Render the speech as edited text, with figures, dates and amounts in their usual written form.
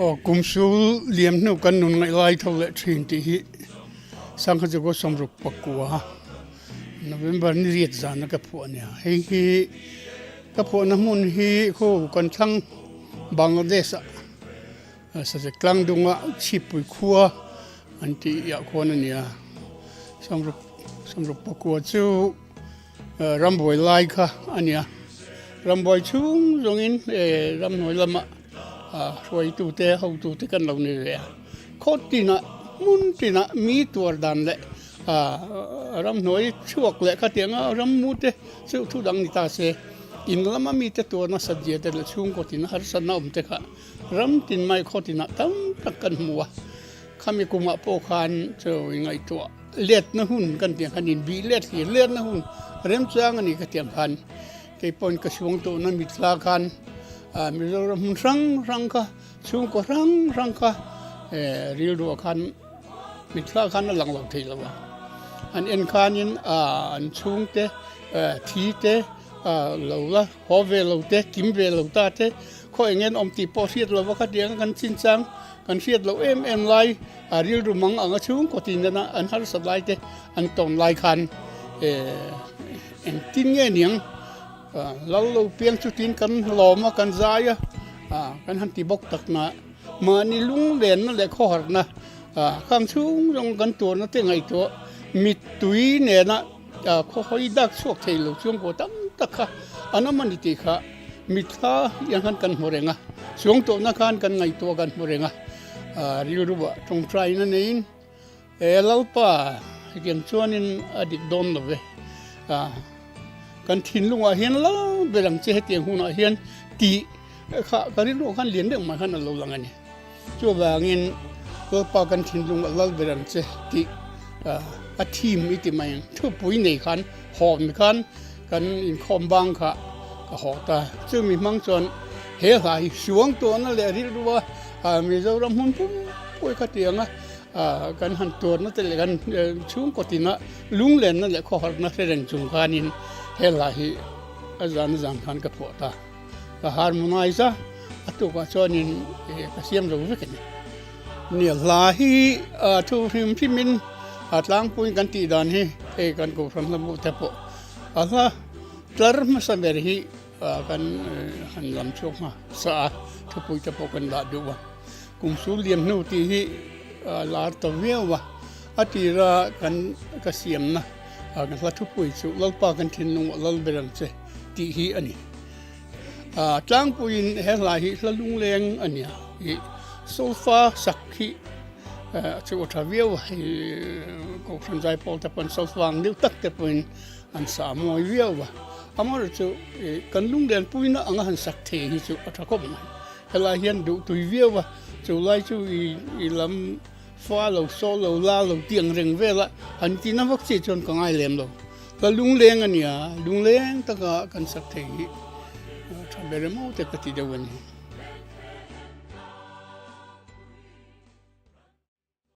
Aw kum sul liam hnu kan nun ngaih lai tho leh thin tih hi Sangha Jago sawmruk pakua November ni riat zana ka phuah a nia. Hei hi ka phuahna hmun hi khu kan thlang Bangladesh ah Sazek tlangdunga Chhippui khua an tih ah khuan a nia. Sawmruk sawmruk pakua chu Rambuai lai kha a nia. Rambuai chhung zawngin ramhnuai lama hruaitute hotute kan lo ni ve a. Khaw tinah hmun tinah mi tuar dan leh ramhnuai chhuak leh khatianga rammute chu thu dang ni ta se. In lama mite tuar nasat zia te leh chhungkaw tin harsatna awm te kha ram tin mai khaw tinah tam tak kan hmu a. Khami kumah pawh khan chu ingaihtuah letna hun kan tih ang khan inbih let hlir letna hun remchang a ni ka tih ang khan kei pawhin ka chhung tawhna mitthla khan Mizoram hmun hrang hrang kha chhungkaw hrang hrang kha rilruah khan mitthla khan a lang lo thei lo a, an en khanin an chhungte thi te lo la haw ve lo te kim ve lo ta te khaw eng en awm tih pawh hriat lova khatianga kan chinchang Kan hriat loh em em lai a rilru mang anga chhungkaw tin nana an harsat lai te an tawn lai khan engtin nge niang lal lo piang chu tin kan lawm a kan zai a kan han ti bawk tak na mahni lunglenna leh khawharna khang chhung zawng kan tuarna te ngaihtuah mittui nena Khaw hawi dak chhuak thei lo chhungkaw tam tak kha an awm a ni tih kha mitthla hian khan kan hmu reng a, chuang tawhna khan kan ngaihtuah kan hmu reng a, rilruah tawngtaina neiin e Lalpa hetiang chuanin a dik dawn lo ve, kan thinlungah hian lal ber ang che hetiang hunah hian tih kha ka rilruah khan lian deuh mai khan a lo lang a ni. Chuvangin Lalpa kan thinlung a lal ber ang che tih a theme i ti mai ang. Thupui nei khan hawm khan kan inkhawm bang kha ka haw ta. Chumi hmang chuan he hla hi suang tuahna leh rilrua Mizoram hmun pumpuia kha tianga kan han tuarna te leh kan chhungkaw tina lunglenna leh khawharna hre reng chung khanin he hla hi a zan a zan khan ka phuah ta. Ka harmonize a, a tukah chuanin ka siam zo vek a ni. Nia hla hi thu hrim hrimin a tlangpuiin kan tih dan hi hei kan kohhran hla bu te pawh a hla tlar hmasa ber hi kan han lam chhuak hma sa a, thupui te pawh kan dah duh a. Kum sul liam hnu tih hi lar ta viau a, a tira kan ka siamna kan hla thupui chu Lalpa kan thinlungah lal ber ang che tih hi a ni. Tlangpuiin he hla hi hla lungleng a nia i solfa sak hi chu a tha viau a, hei Kohhran Zaipawl te pawhin solfa ang deuh tak te pawhin an sa mawi viau a, amaherawhchu chu kan lunglen puina anga han sak thei hi chu a tha khawp mai. Helai hian duh tui viau a, chu lai chu i lam fa lo saw lo la lo tih ang reng vel a, han ti na vak chi chuan ka ngai lem lo. Ka lungleng a nia, lungleng taka kan sak thei hi tha ber emaw te ka ti deuh a ni.